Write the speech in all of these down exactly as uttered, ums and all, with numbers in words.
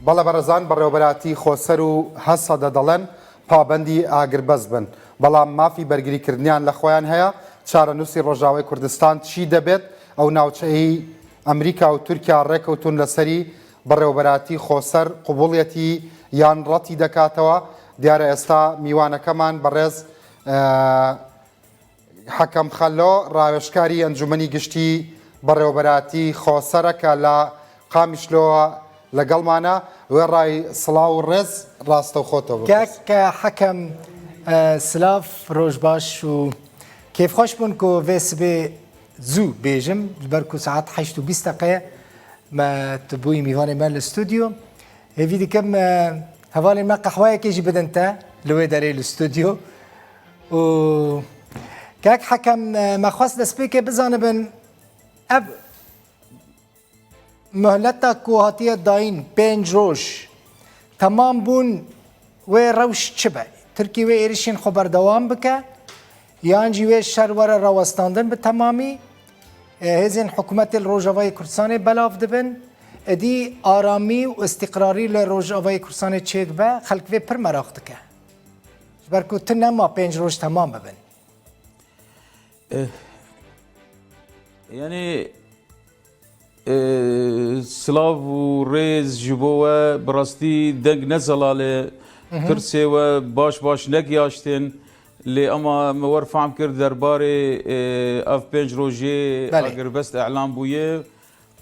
بەڵێ بەڕێزان، بەڕێوەبەراتی خۆسەر و هەسەدە دەڵێن پابەندی ئاگربەست بن، بەڵام مافی بەرگریکردنیان لە خۆیان هەیە. چارەنووسی ڕۆژاوای کوردستان چی دەبێت؟ ئەو ناوچەی ئەمریکا و تورکیا ڕێکەوتون لەسەری، بەڕێوەبەراتی خۆسەر قوبوڵیەتی یان ڕەتی دەکاتەوە؟ دیارە ئێستا میوانەکەمان بەڕێز، ئە، حەکەم خەلۆ، ڕاوێژکاری ئەنجومەنی گشتی بەڕێوەبەراتی خۆسەرە کە لە قامیشلۆوە لەگەڵمانە. وێڕای سڵاو و ڕێز ڕاستەوخۆتەوە بپرس. کاک حەکەم، ئە، سلاف، ڕۆژ باش و کێفخۆش بوون کو vê sibê zû bêjim, ji ber ku saet heşt û bîst deqe ye me tu bûyî mîvanê me li stûdyo. Hêvî dikim, e, hevalên me qehweyekê jî bidin te li wê derê li stûdyo. Û kak Hekem, e, me xwest destpêkê bizanibin, ev muhleta ku hatiye dayîn, pênc roj, temam bûn, wê rewş çi be? Tirkî wê êrişên xwe berdewam bike, yan jî wê şer were rawestandin bi temamî? E, hêzên hikûmetê li Rojavayê Kurdistanê belav dibin. Êdî aramî û îstîqrarî li Rojavayê Kurdistanê çêdibe, xelk vê pir meraq dike. Ji ber ku tu nema pênc roj temam bibin. Eh, yanî, eh, silav û rêz ji bo we, bi rastî deng ne zelal e, Hı hı. Tirsê we baş baş negihaştin. Lê ema me wer fehm kir derbarê, e, ev pênc rojê Belê. agirbest elan bûye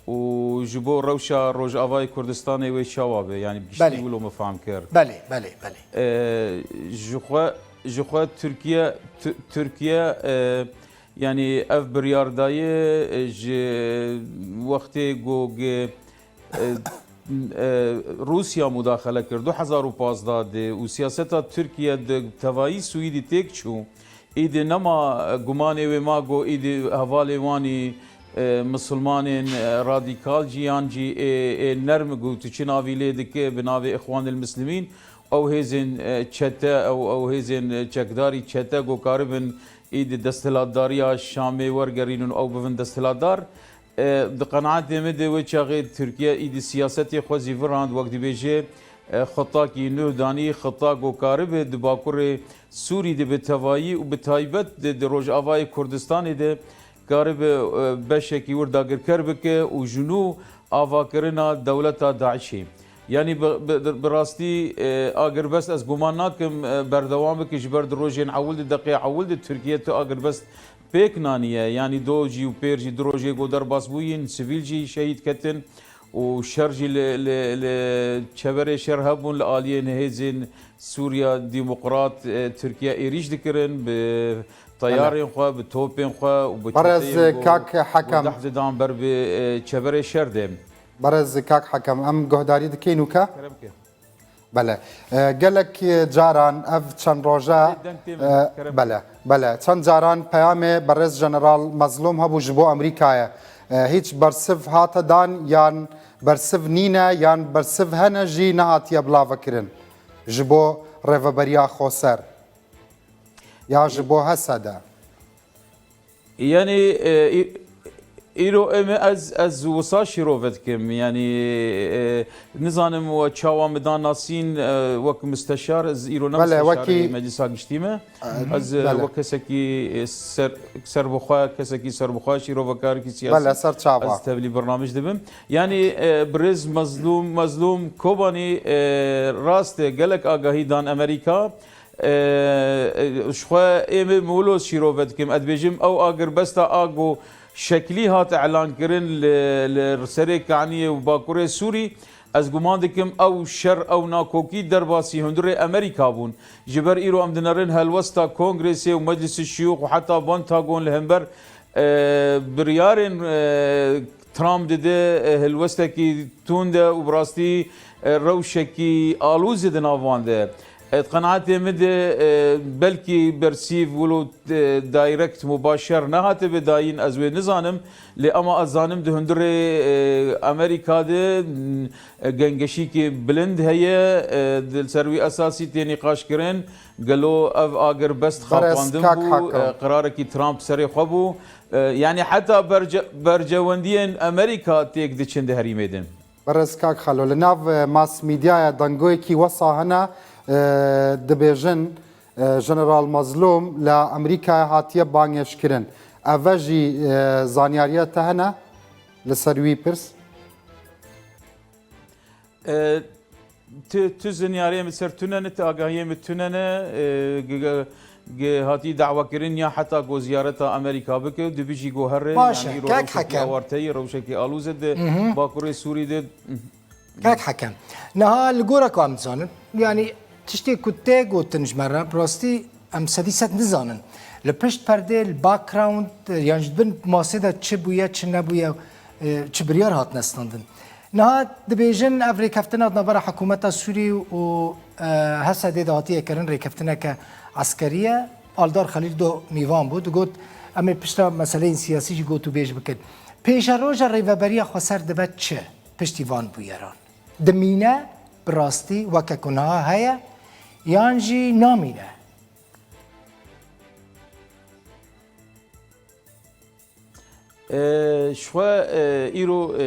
û ji bo rewşa Rojavayê Kurdistanê wê çawa be? Yanî bi giştî Belê. wilo me fehm kir. Belê, belê, belê. E, ji xwe, ji xwe Tirkiye, Tu-, Tirkiye, e, yanî ev biryar daye, e, ji wextê ku, e, e, Rûsya mudaxele kir du hezar û pazdeh de û siyaseta Tirkiye di tevayî Swîdî têk çû. Îdî nema gumanê wê ma ku îdî hevalê wanî, e, misilmanên, e, radîkal jî yan jî ê, ê nerm ku tu çi navî lê dike bi navê Îxwanil Mislimîn, ew hêzên, e, çete, ew, ew hêzên, e, çekdarî çete ku karibin îdî desthilatdariya Şamê wergerînin û ew bibin desthilatdar. E, di qenaetê min de wê çaxê Tirkiye îdî siyasetê xwe zî virand, wek dibêje, e, xitakî nuh danî, xita ku karibe di Bakurê Sûrî de bi tevayî û bi taybet de di Rojavayê Kurdistanê de karibe, e, beşekî wir dagirker bike û ji nû avakirina dewleta DAIŞê. Yanî bi, bi, bi rastî, e, agirbest ez guman nakim, e, berdewam bike, ji ber di rojên ewil de, deqê ewil de Tirkiye tu agirbest pêk naniye. Yanî do jî û pêr jî du rojê ku derbas bûyîn, sivîl jî şehîd ketin û şer jî li, li, li çeverê şer hebûn, li aliyên hêzên Sûriya Demokrat, e, Tirkiye êrîş dikirin, bi teyarên xwe, bi topên xwe û bi Berez çeteyên ku kak Hekem. Deh didan ber bi, e, çeverê şer de. Berez kak Hekem, em guhdarî dikeyn û ka? Kerem ke. Bele. E, gelek caran ev çend roja, Ê, deng tê min, e, kerem. Bele, bele. Çend caran peyamê berêz General Mezlûm hebû ji bo Amerîkayê. E, hîç bersiv hate dan yan bersiv nîne yan bersiv hene jî nehatiye bilavekirin ji bo rêveberiya xoser ya ji bo H S D? Yanî, e, î-, îro em ez, ez wisa şîrove dikim. Yanî, e, nizanim we çawa min da nasîn, e, wek misteşar, ez îro ne Bele, misteşarê wekî Meclisa Giştî me. Ez, e, Bele. wek kesekî, e, ser, serbixwe, kesekî serbixwe, şîrovekarekî siyasî Bele, ser çava. ez tevlî birnamij dibim. Yanî, e, birêz Mezlûm, Mezlûm Kobanî, e, rast e, gelek agahî dan Amerîka. E, e, ji xwe ê min wilo şîrove dikim. Ez dibêjim ew agirbesta a ku şeklî hat elan kirin li, li serê Kaniyê û Bakurê Sûrî, ez guman dikim ew şer, ew nakokî derbasî hundirê Amerîka bûn. Ji ber îro em dinerin helwesta Kongresê û Meclisi Şiyûx û heta Pentagon li hember, e, biryarên, e, Trump dide, e, helwestekî tund e û bi rastî, e, rewşekî alûzî di nav wan de. E, di qenaetê min de, e, belkî bersîv wilo, e, direct, mubaşer nehatibe dayîn, ez wê nizanim. Lê ema ez zanim di hundirê, e, Amerîka de, e, gengeşîkê bilind heye, e, di ser wî esasî tê nîqaşkirin. Gelo ev agirbest Berez xapandin kak bû, Hakan. e, qerarekî Trump serê xwe bû. E, yanî heta berce-, bercewendiyên Amerîka têk diçin di herîmê din. Berez kak Xelo, li nav, e, mas medyaya dangoyekî wesa hene, e, dibêjin, e, Jeneral Mazlûm li Amerîkayê hatiye bangêjkirin. Eve jî, e, zanyariya te hene li ser wî pirs? E, tu, tu zinyariyê min ser tune ne, tu agahiyê min tune ne, e, g-, g-, g-, hatî dawa kirin ya heta ku ziyareta Amerîka bike, dibijî ku here, Baş e, yani îro kek rewşekî Hekem. awarte ye, rewşekî alûze di Hı hı. Bakurê Sûrî de. Kek Hekem. Niha li gora ku em dizanin, yani tiştê ku tê gotin ji me re, bi rastî em sedî sed nizanin. Li pişt perdê, li background, yan ji bin masê de çi bûye, çi nebûye, e, çi biryar hatine standin. Niha dibêjin ev rêkeftina di navbera hikûmeta Sûrî û, e, H S D'ê de hatiye kirin, rêkeftineke eskerî ye. Aldar Xelîl do mîvan bû, digot, em ê pişta meseleyên siyasî jî gotûbêj bikin. Pêşeroja Rêveberiya Xweser dibe çi piştî van bûyeran? Dimîne bi rastî weke ku niha heye, yan jî namîne? E, ji xwe, e, îro, e,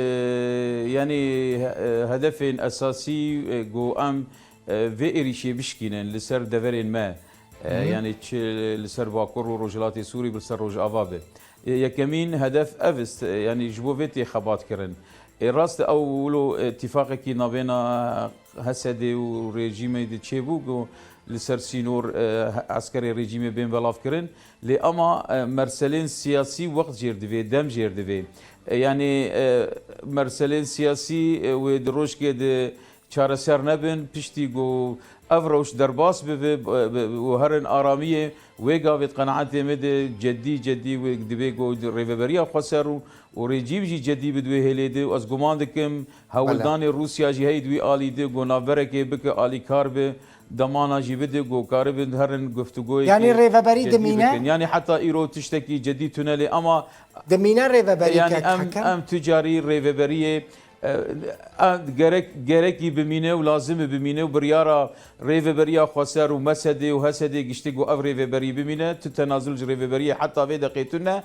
yanî, e, hedefên esasî, e, ku em, e, vê êrîşê bişkînin li ser deverên me, e, Hı hı. yanî çi li ser Bakur û Rojhilatê Sûrî, bi li ser Rojava be. E, yekemîn hedef ev ist, e, yanî ji bo vê tê xebat kirin. Ê rast e, ew wilo, e, tîfaqekî navêna H S D û rejîmê de çêbû ku li ser sînor, e, eskerê rejîmê bên belavkirin. Lê ama, e, merselên siyasî wext jêr divê, dem jêr divê. E, yanî, e, merselên siyasî, e, wê di rojkê de çareser nebin, piştî ku ev rewş derbas bibe, bi, bi, û herin aramiyê, wê gavê di qenaetê me de cedî, cedî wê divê ku rêveberiya xweser û, û rejîm jî cedî bi di wê hêlê de û ez guman dikim hewldanê Rûsya jî heye di wî alî de ku navberekê bike alîkar be, demana jî bide ku karibin herin guftûgoyekê Yanî rêveberî cedî dimîne? bikin. Yanî heta îro tiştekî cedî tune lê ama Dimîne rêveberî yanî kek em, Hekem? em tu carî rêveberiyê, e, e, gerek, gerekî bimîne û lazim e bimîne û biryara Rêveberiya Xweser û M S D û H S D giştî ku ev rêveberî bimîne, tu tenazul ji rêveberiyê heta vê deqê tune.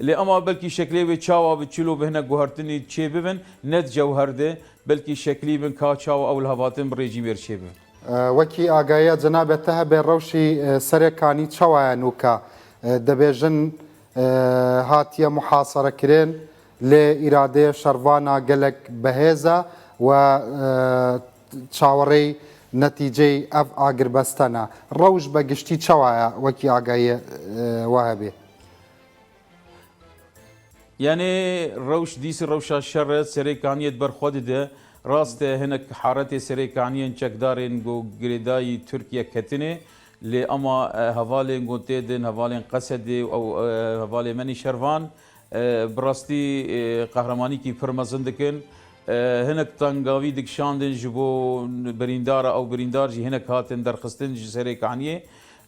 Lê ama belkî şeklê wê çawa bi çilo bi hinek guhertinî çê bibin, ne di cewher de, belkî şeklî bin ka çawa ew li hevatin bi rejîmê re çê bibin. E, wekî agahiya cenabê te hebe rewşî, e, Serê Kanî çawa ye nûka? E, dibêjin, e, hatiye muhaserekirin, lê îradeyê şervana gelek bihêz e we, e, çawerêy netîceyê ev agirbeste ne. Rewş be giştî çawa ye wekî agahiyê, e, we hebe? Yanî rewş dîs rewşa şer e, Serê Kaniyê di ber xwe dide. Rast e, hinek haretê Serê Kaniyên çekdarên ku girêdayî Tirkiye ketine, lê ama, e, hevalên ku tê din, hevalên Qesedê û ew, e, hevalê me nîşervan, e, bi rastî, e, qehremanîkî pir mezin dikin. E, hinek tengavî dikişandin ji bo birîndara, ew birîndar jî hinek hatin derxistin ji Serê Kaniyê,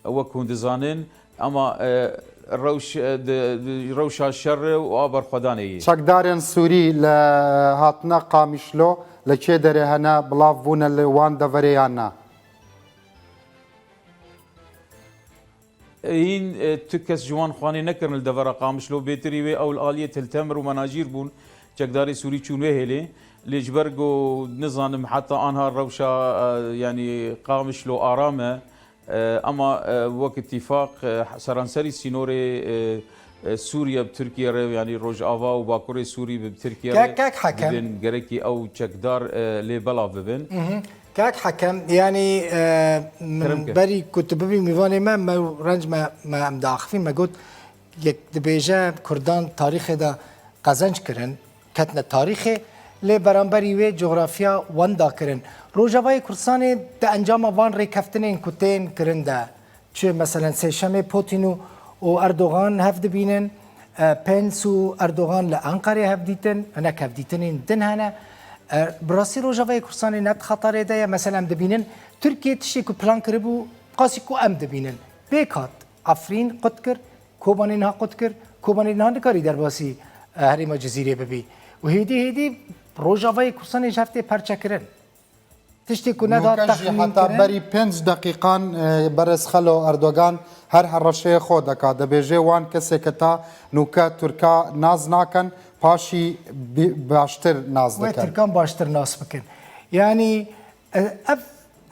wek hûn dizanin. Ama, e, rewş, e, di, di, rewşa şer û a berxwedanê yê. Çekdarên Sûrî li hatina Qamişlo li kê derê hene, bilav bûne li wan deverê yan na? Hîn, e, tu kes ji wan xwanê nekirin li devera Qamişlo, bêtirî wê ew li aliyê Til Temir û Menajîr bûn, çekdarê Sûrî çûn wê hêlê. Lê ji ber ku nizanim heta anha rewşa, e, yanî Qamişlo aram e, E, ama, e, wek îtîfaq, e, seranserî sînorê, e, e, Sûriye bi Tirkiye re, yanî Rojava û Bakurê Sûrî bi Tirkiye re Kek, kek Hekem. dibên gerekî ew çekdar, e, lê belav bibin. Mhm. Kek Hekem, yanî, e, min Kerem ke. berî ku tu bibî mîvanê me, me renc me, me em diaxivîn, me got, yek dibêje Kurdan tarîxê de qezenc kirin, ketine tarîxê, lê beramberî wê coxrafya wenda kirin. Rojavayê Kurdistanê di encama van rêkeftinên ku tên kirin de, çi meselen Sêşemê Putin û, û Erdogan hev dibînin, e, Pence û Erdogan li Enqerê hev dîtin, hinek hevdîtinên din hene. E, bi rastî Rojavayê Kurdistanê ne di xeterê de ye. Meselen em dibînin Tirkiye tiştê ku plan kiribû, qasî ku em dibînin. Pêk hat Efrîn qut kir, Kobanê niha qut kir, Kobanê niha nikarî derbasî, e, herêma Cizîrê bibî. Û hêdî hêdî Rojavayê Kurdistanê ji hev tê perçekirin. Tiştê ku neda Nûke jî texmîn heta kirin. berî pênc deqîqan, e, berêz Xelo Erdogan her hereşeyê xwe deka. Dibêje wan kesê ke ta nûke Tirka nas nakin, paşî bi-, baştir nas Wê dikin. Tirkan baştir nas bikin. Yanî, e, ev,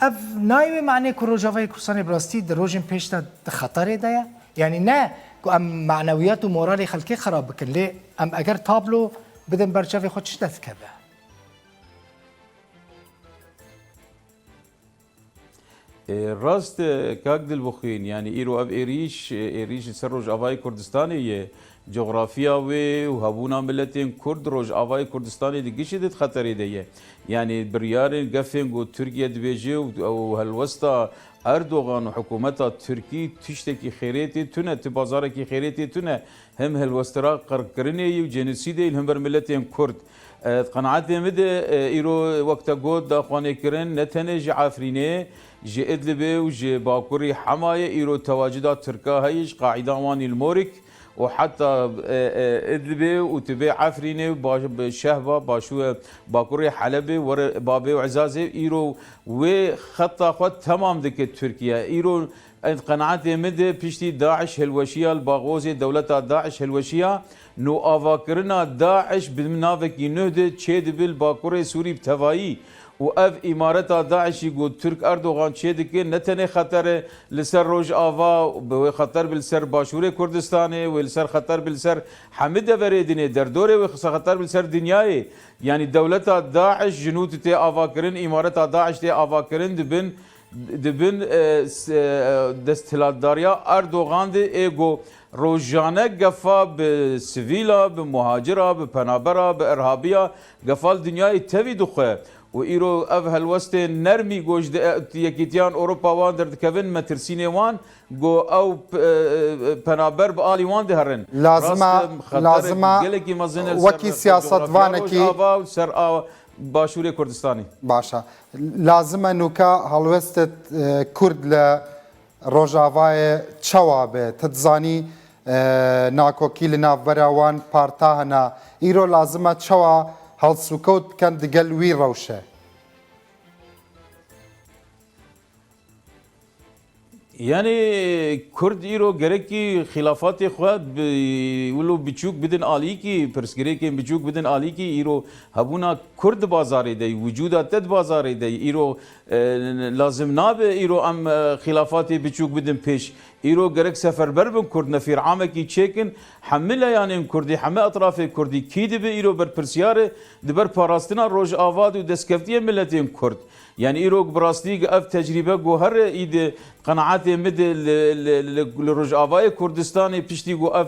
ev nayê wê manê ku Rojavayê Kurdistanê bi rastî di rojên pêş de di xeterê de ye. Yanî ne ku em manewiyat û moralê xelkê xerab bikin, lê em eger tablo bidin ber çavê xwe çi derdikeve? E, rast e, kak Dilbixwîn, yanî îro ev êrîş, e, êrîş li ser Rojavayê Kurdistanê ye. Coxrafiya wê û hebûna miletên Kurd di Rojavayê Kurdistanê di gişê de di xeterê de ye. Yanî biryarên gefên ku Tirkiye dibêje û, û helwesta Erdogan û hikûmeta Tirkî tiştekî xêrêtê tune, ti bazarekî xêrêtê tune. Him hilwestira qirkirinê yî û cenosîdê yî li himber miletên Kurd. E, di qenaetê min de, e, îro wek te got daxwanêkirin ne tenê ji Efrînê, ji Idlibê û ji bakurî Hemayê îro tewacida Tirka heye, ji qaîdan wan î li Morik û heta, e, e, Idlibê û tu bê Efrînê û baş-, bi Şehba, başû-, bakurê Helebê, were Babê û Ezazê, îro wê xeta xwe temam dike Tirkiye. Îro Ê di qenaetê min de piştî DAIŞ hilweşiya li Baxozê, dewleta DAIŞ hilweşiya, nûavakirina DAIŞ bi navekî nuh de çêdibe li Bakurê Sûrî bi tevayî û ev îmareta DAIŞî ku Tirk Erdogan çêdike ne tenê xeter e li ser Rojava, bi wê xeter bi li ser Başûrê Kurdistanê, wê li ser xeter bi li ser hemî deverê dinê, derdorê wê xeter bi li ser dinyayê. Yanî dewleta DAIŞ ji nû tê avakirin, îmareta DAIŞ tê avakirin dibin dibin, e, s-, e, desthilatdariya Erdogan de ê ku rojane gefa bi sivîla, bi muhacira, bi penabera, bi irhabiya gefa li dinyayê tevî dixwe û îro ev helwestên nermî ku ji de-, Yekîtiyan Ewropa wan derdikevin, metirsînê wan ku ew p-, e, e, penaber bi alî wan diherin. Lazim e, Rast e, xeterek lazim e gelekî mezin e li ser wekî coxrafiya siyasetvanekî Rojava û ser a Başûrê Kurdistanê. Baş e. Lazim e nûke helwestê, e, Kurd li Rojavayê çawa be? Tu dizanî, e, nakokî li navbera wan parta hene. Îro lazim e çawa helsûkewt bikin digel wî rewşe? Yanî Kurd îro gerekî xîlafatê xwe bi wilo biçûk bidin alîkî, pirsgirêkên biçûk bidin alîkî, îro hebûna Kurd di bazarê de yî, wicûda te di bazarê de yî, îro, e, lazim nabe îro em, e, xîlafatê biçûk bidin pêş. Îro gerek seferber bin Kurd, nefîramekî çêkin, hemî leyanên Kurdî, hemî etrafê Kurdî kî dibe îro berpirsiyar e di ber parastina Rojava de û destkeftiyê miletên Kurd. Yanî îro bi rastî ev tecrîbe ku here î di qenaetê min de li, li, li, li Rojavayê Kurdistanê piştî ku ev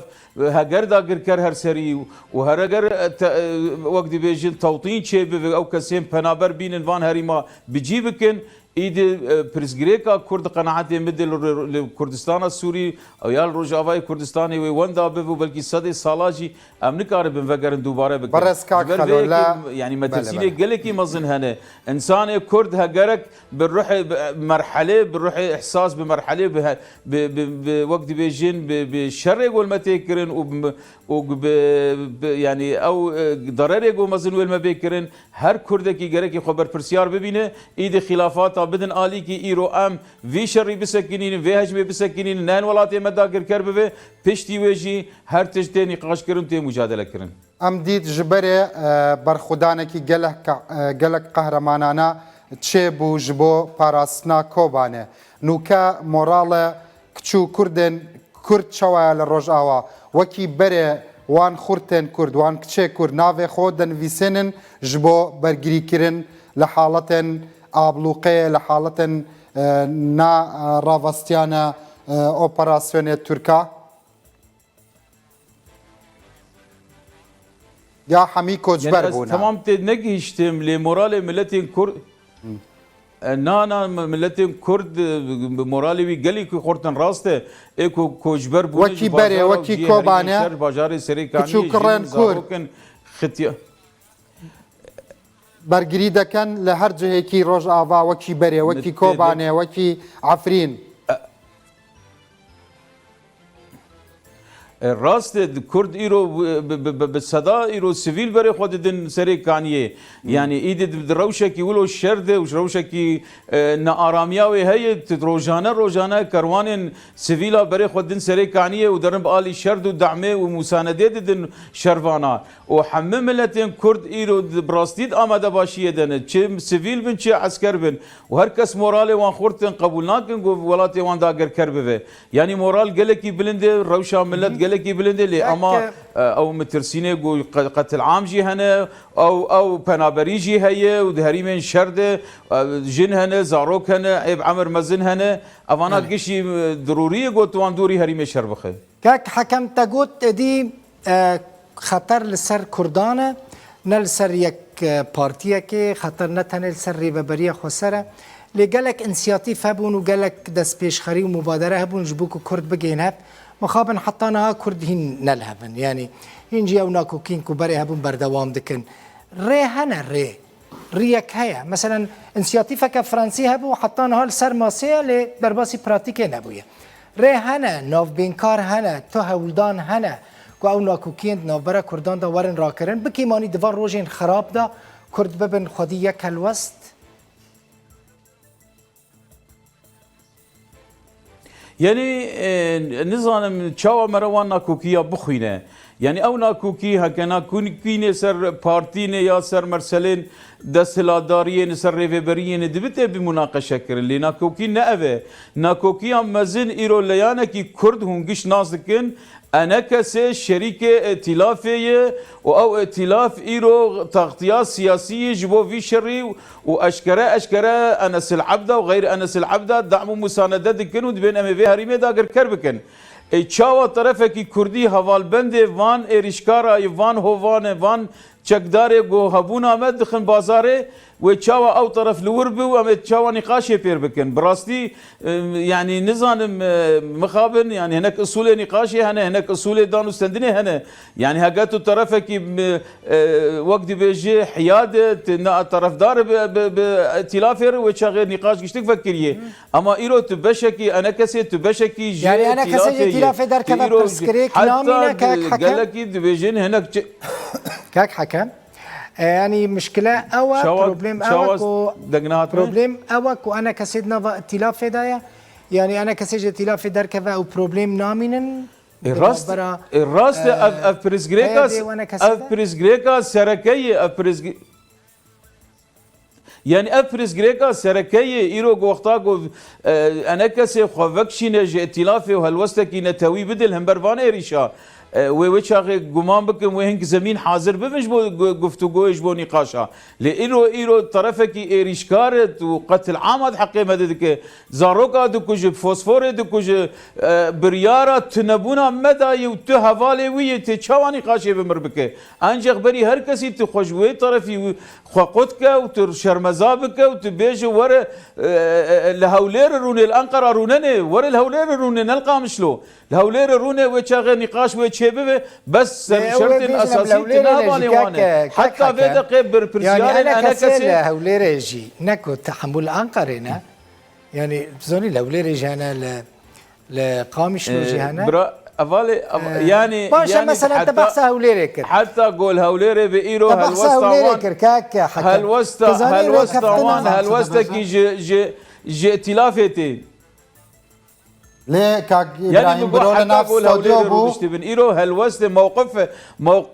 heger dagirker her serî û hereger, e, te-, e, wek dibêjin tewtîn çêbibe, ew kesên penaber bînin van herîma bi cî bikin, î di, e, pirsgirêka Kurd qenaetê min de li, li Kurdistana Sûrî ew ya li Rojavayê Kurdistanê wê wenda bibe û belkî sedê sala jî em nikaribin vegerin dubare bikin. Berez kak Ji ber vê Xelo, yekê, la yanî metirsînê Belê, belê. gelekî mezin hene. Însanê Kurd he gerek bi ruhê, bi merhelê, bi ruhê ihsas, bi merhelê, bi he-, bi, bi, bi, wek dibêjin, bi, bi şerê ku li me tê kirin û bi, û bi, bi, yanî ew, e, dererê ku mezin wê li me bê kirin, her Kurdekî gerekî xwe berpirsiyar bibîne, îdî xîlafata bidin alîkî, îro em vî şerî bisekinînin, vê hejmê bisekinînin, ne hin welatê me dagirker bibe, piştî wê jî her tişt tê nîqaşkirin, tê mucadelekirin. Em dît ji berê, e, berxwedanekî gelek ke-, e, gelek qehremanane çêbû ji bo parastina Kobanê. Nûke morale kiç û kurdên Kurd çawa ye li Rojava? Wekî berê wan xurtên Kurd, wan kiçê Kurd navê xwe dinivîsênin ji bo bergirîkirin li haletên ablûqeyê, li haletên, e, na, e, ravestiyane, e, operasyonê Tirka? Ya hemî koçber Yanî ez bûne. Temam tê negihiştim, lê moralê miletên Kurd. E, na, na, mi-, miletên Kurd, e, bi moralê wî gelî ku xurtin rast e. Ê ku koçber bûne Wekî ji berê, bazara û wekî jiyê herêmên Kobanê, şer, bajarê Serêkaniyê, kiçûkirên jin, Kurd. Zarokin, xitiya. Bergirî deken li her cihekî Rojava, wekî berê, wekî Li tê de Kobanê, wekî Efrîn. E, rast e, Kurd îro bi, bi, bi, bi seda îro sivîl berê xwe didin serê kaniyê. Yanî îdî di, di rewşekî wilo şer de û rewşekî, e, nearamiya wê heye, tu rojane rojane kerwanên sivîla berê xwe didin serê kaniyê û derin bi alî şerd û demê û mûsanedê didin şervana. Û hemî miletên Kurd îro di, bi rastî di amadebaşiyê de ne. Çi sivîl bin, çi esker bin. Û her kes moralê wan xurt in, qebûl nakin ku welatê wan dagirker bibe. Yanî moral gelekî bilind e, rewşa milet gelekî bilind e, lê ama, e, ew mitirsînê ku qe-, qetil am jî hene, ew, ew penaberî jî heye û di herîmên şer de, e, jin hene, zarok hene, ê bi emir mezin hene. Evana gişî, e, dirûrî ye ku tu wan dûrî herîmê şer bixe. Kek Hekem te got, êdî, e, xeter li ser Kurdan e, ne li ser yek, e, partiyekê, xeter ne tenê li ser Rêveberiya Xweser e. Lê gelek însiyatîf hebûn û gelek destpêşxerî û mubadere hebûn ji bo ku Kurd bigihên hev. Mixabin heta niha Kurd hîn ne li hev in. Yanî hîn jî ew nakokîn ku berê hebûn berdewam dikin. Rê hene rê. Riyek heye. Meselen, însiyatîfeke Fransî hebû, heta niha li ser masê ye, lê derbasî pratîkê nebûye. Rê hene, navbînkar hene, tu hewldan hene ku ew nakokiyên di navbera Kurdan de werin rakirin. Bikîmanî di van rojên xirab de Kurd bibin xwedî yek helwest. Yanî, e, nizanim çawa mere wan nakokiya bixwîne. Yanî ew nakokî heke nakokînê ser partînê ya ser merselên desthilatdariyê ne, ser rêveberiyê ne, dibite bi munaqeşe kirin. Lê nakokî ne ev e. Nakokiya mezin îro leyanekî Kurd hûn giş nas dikin, ENKSê şerîkê îtîlafê ye û ew îtîlaf îro taxtiya siyasî ye ji bo vî şerî û eşkere eşkere Enes el Ebda û xeyr Enes el Ebda dam û musanede dikin û dibên em ê vê herîmê dagirker bikin. Ê çawa terefekî Kurdî hevalbendê van êrîşkara yê, van hovane, van çekdarê ku hebûna me dixin bazarê, wê çawa ew teref li wir bi û em ê çawa nîqaşê pêr bikin? Bi rastî, e, yanî nizanim, e, mixabin, yanî hinek usulê nîqaşê hene, hinek usulê dan û stendinê hene. Yanî heke tu terefekî, e, e, wek dibêje hiyad e, tu ne terefdar bi, bi, bi îtîlafê re, wê çaxê nîqaş giştik vekiriye. Ama îro tu beşekî ENKSê, tu beşekî ji Yanî ENKSê ji îtîlafê yê. Îtîlafê derkeve, tu îro pirsgirêk heta namîne, kek Hekem. Gelekî dibêjin hinek çi- Kek Hekem. E, yanî mişkile ew e, Çawa, problem ew e çawa ku, deng nehatine? Problem ew e ku ENKSê di nava îtîlafê de ye. Yanî ENKSê ji îtîlafê derkeve ew problem namînin. E, rast, Bera, e, rast e, ev, e, ev pirsgirêka, P Y D û ENKSê ev de? Pirsgirêka sereke ye, ev pirsgi-, Yanî ev pirsgirêka sereke ye, îro ku wexta ku, e, ENKSê xwe vekişîne ji îtîlafê û helwestekî netewî bide li hember van êrîşa, e, wê, wê çaxê guman bikim, wê hink zemîn hazir bibin ji bo gu-, guftûgoyê, ji bo nîqaşa. Lê îro, îro terefekî êrîşkar e û qetil ama di heqê me de dike. Zaroka dikuje, fosforê dikuje, e, biryara tunebûna me dayê û tu hevalê wî yê, tê çawa nîqaşê bi mir bike? Encex berî her kesî tu xwe ji wê terefî Xwe qut ke û tu şermeza bike û tu bêje were, e, e, e, li Hewlêrê rûnê, li Enqera rûnenê, were li Hewlêrê rûnê, ne li Qamişlo. Li Hewlêrê rûnê, wê çaxê nîqaş wê çêbibe, bes ser Ê, ew ê şertên bêjin em li esasî tu Hewlêrê ne ne jî hevalê kek, wan e. Kek Heta vê Hekem. Deqê bir Yani pirsiyarên ENKSê ENKSê li Hewlêrê jî, ne ku Tehemûl Enqerê ne. Yani, tu zanî li Hewlêrê jî hene, li, li Qamişlo jî Ee, hene. bira, evalê, ev-, Ee, yani, baş e, yani mesela te heta, behsa Hewlêrê kir. Heta gol Hewlêrê bi îro Te behsa helwesta Hewlêrê wan, kir, kek Hekem. Helwesta, Te zanî helwesta rêkeftina wan, helwestekî ji, ji, ji îtîlafê tê. Lê kak Yani, Îbrahîm min got, Biro li heta nav gol stodyo Hewlêrê bû. Rûdiştibin. Îro helwestê mewqif, mewq-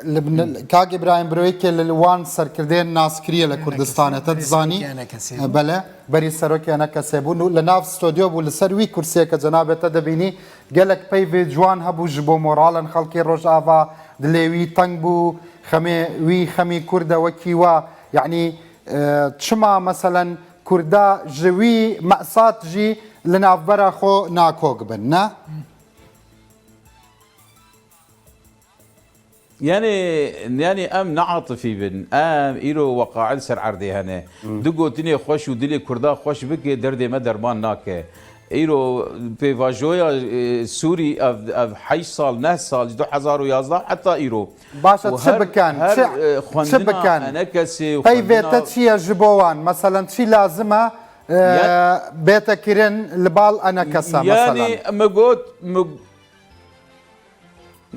Li bin-, Kak Îbrahîm Biro yekê li wan serkirdeyên nas kiriye li Kurdistanê. Te dizanî? Serokê ENKSê bû. E, bele, berî serokê ENKSê bû. Nû li nav stodyo bû, li ser wî kursiyeke cenabê te dibînî. Gelek peyvê ciwan hebû ji bo moralên xelkê Rojava, dilê wî teng bû, xemê wî xemî Kurd e wekî we. Yanî, e, çima meselen Kurda ji wî meqsat jî li navbera xwe nakok bin, ne? Yani, yani em ne atifî bin. Em îro weqaî li ser erdê hene. Hmm. Du gotinê xweş û dilê Kurda xweş bike, derdê me derman nake. Îro pêvajoya, e, Sûrî ev, ev heşt sal, neh sal, ji du hezar û yazdeh heta îro. Baş e, Û çi her, bikin? her, Çi, e, çi xwendina bikin? ENKSê û Peyvê xwendina te çi ye ji bo wan? Meselen çi lazim e, e, Ya- bête kirin li bal ENKSê, meselen? Yani, me got, me-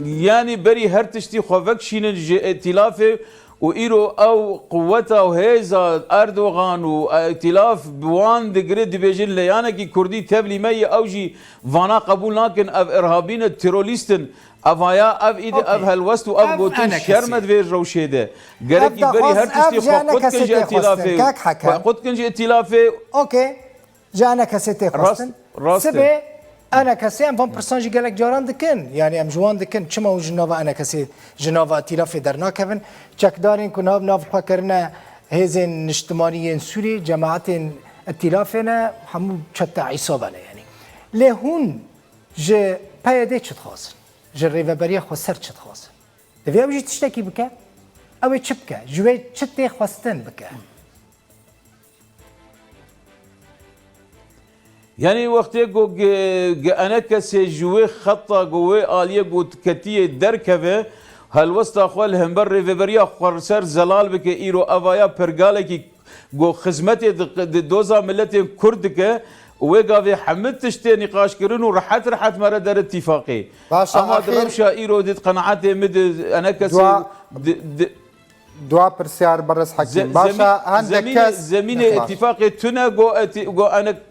Yanî berî her tiştî xwe vekişînin ji îtîlafê û îro ew quweta û hêza Erdogan û îtîlaf bi wan digire, dibêjin leyanekî kurdî tevlî me ye, ew jî vana qebûl nakin, ev irhabî ne, terorîst in. Evaya ev îdî, ev Okey. helwest û ev Ev gotin enekesî. şerm e di vê rewşê de. Gerekî Ev berî daxwaz, her tiştî ev ji xwe qut kin ji enekesê tê îtîlafê. xwestin. Kak Hekem. Xwe qut kin ji îtîlafê. Okey. Ji enekesê tê Rast, xwestin. rast e. Sibê enekesê em van pirsan jî gelek caran dikin. Yani em ji wan dikin. Çima hûn ji nava enekesê, ji nava îtîlafê dernakevin? Çekdarên ku nav, nav xwe kirine hêzên niştimanî yên Sûrî, cemaetên îtîlafê ne, hemû çete Îsa bene yani. Lê hûn ji P Y D çi dixwazin? Ji Rêveberiya Xweser çi dixwazin? Divê ew jî tiştekî bike. Ew ê çi bike? Ji wê çi tê xwestin bike? Yanî wextê ku ge-, ge-, enekesê ji wê xeta ku wê aliyê ku ketiyê derkeve, helwesta xwe li hember Rêveberiya Xweser zelal bike, îro evaya pergalekî ku xizmetê di, di doza miletên Kurd dike, wê gavê hemî tiştê nîqaşkirin û rehet rehet mere der îtîfaqê. Baş e, Ama di axir rewşa îro di qenaetê min di enekesê Dua- di, di, Dua pirsyar Berez Hekim. Ze-, Baş e, zemî-, hende zemînê, kes zemînê Nexweş. îtîfaqê tune go eti-, go enek-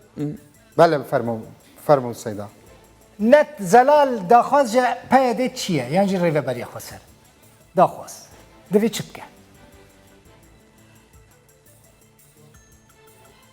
Bele, fermo, fermo Seyda. Net zelal daxwaz ji P Y D çi ye? Yan jî Rêveberiya Xweser? Daxwaz. Divê çi bike?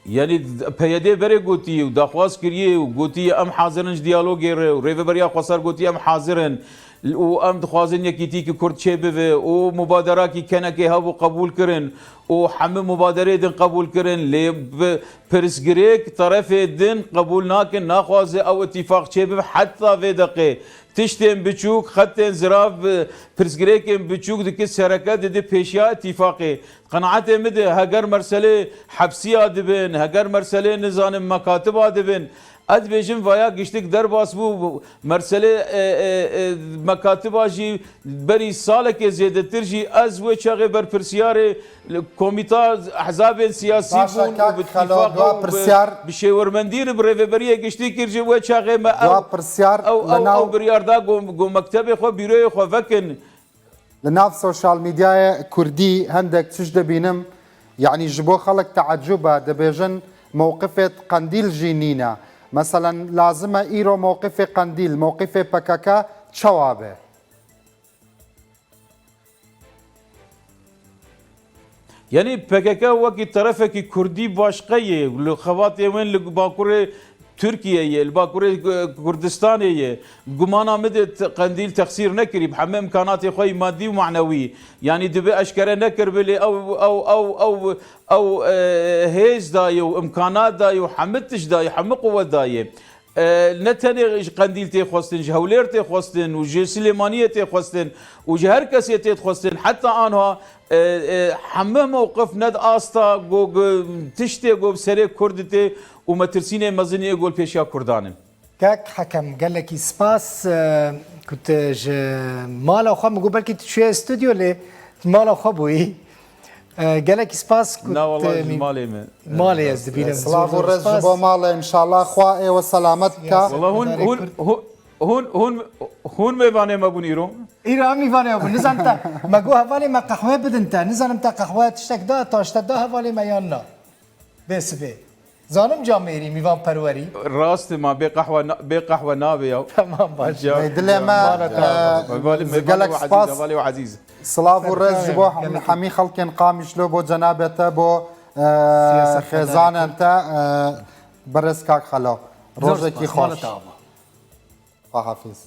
Yanî P Y D berê gotiye û daxwaz kiriye û gotiye, em hazir in ji diyalogê re û Rêveberiya Xweser gotiye, em hazir in û em dixwazin yekîtîkî Kurd çêbibe û mubaderakî kenekê hebû qebûl kirin û hemî mubaderê din qebûl kirin, lê bi pirsgirêk terefê din qebûl nakin, naxwaze ew îtîfaq çêbibe heta vê deqê. Tiştên biçûk, xetên zirav, bi pirsgirêkên biçûk dike sereke dide pêşiya îtîfaqê. Qenaetê min de heger merselê hepsiya dibin, heger merselê nizanim mekatiba dibin, ez dibêjim vaya giştik derbas bû. Merselê, e, e, e, mekatiba jî berî salekê zêdetir jî ez wê çaxê berpirsiyarê li komîta ehzabên siyasî Baş e, bûn û kak bi Xelo, îtîfaqa dua û bi, pirsiyar. bi şêwermendî re bi rêveberiyê giştî kir jî wê çaxê me ew, Dua pirsiyar ew, li ew, nav ew biryar da ku, ku mektebê xwe, bîroyê xwe vekin. Li nav sosyal medyayê kurdî hendek tişt dibînim, yanî ji bo xelk teecub e, dibêjin mewqifê Qendîl jî nîne. Meselen, lazim e îro mewqifê Qendîl, mewqifê P K K çawa be? Yanî P K K wekî terefekî kurdî başqe ye, li xebatê wên li Bakurê Tirkiye ye, li Bakurê, e, Kurdistanê ye. Gumana min de te-, Qendîl texsîr nekirî, bi hemî imkanatê xwe yî madî û manewî. Yanî dibe eşkere nekiribe, lê ew, ew, ew, ew, ew, e, hêz daye û imkanat daye û hemî tişt daye, hemî quwet daye. E, ne tenê ji Qendîl tê xwestin, ji Hewlêr tê xwestin û ji Silêmaniyê tê xwestin û ji her kesê tê dixwestin. Heta anha, e, e, hemî mewqif ne di asta go, go, tiştê go bi serê Kurd tê û metirsînê mezin ê go li pêşiya Kurdan in. Kek Hekem, gelekî spas, e, ku tu ji mala xwe, min got belkî tu çûye stûdyo, lê mala xwe bûyî. E, gelekî spas ku Na, wala tu ji mî-, malê me. malê ez dibînim. Silav û Zor, zor rêz ji spas. bo malê, înşallah Xwa ê we selamet bike. Wala hûn, Siyasetmedarê hûn, Kurd. hûn, hûn, hûn, hûn mêvanê me bûn îro. Îro em mîvanê bûn. Nizanim te, me got hevalê me qehwe bidin te. Nizanim te qehwe tiştek da, taş te da hevalê me yan na? Bê sibê. Zanim camêrî, mîvan perwerî. Rast e, ma bê qehwe na-, bê qehwe nabe ya. Tamam, baş. Ya, Ey, dilê ya. me, Mala te e, ava. Hevalê me, gelek hevalê we spas. Ezîz, hevalê we ezîz. Silav û rêz ji bo Serkar, hem-, gelekî. hemî xelkên Qamişlo, bo cenabê te, bo, e, Siyasetmedarê xêzanên Kurd. te, e, berêz kak Xelo. Zor Rojekî spas, mala xweş. te ava. Xwehafîz.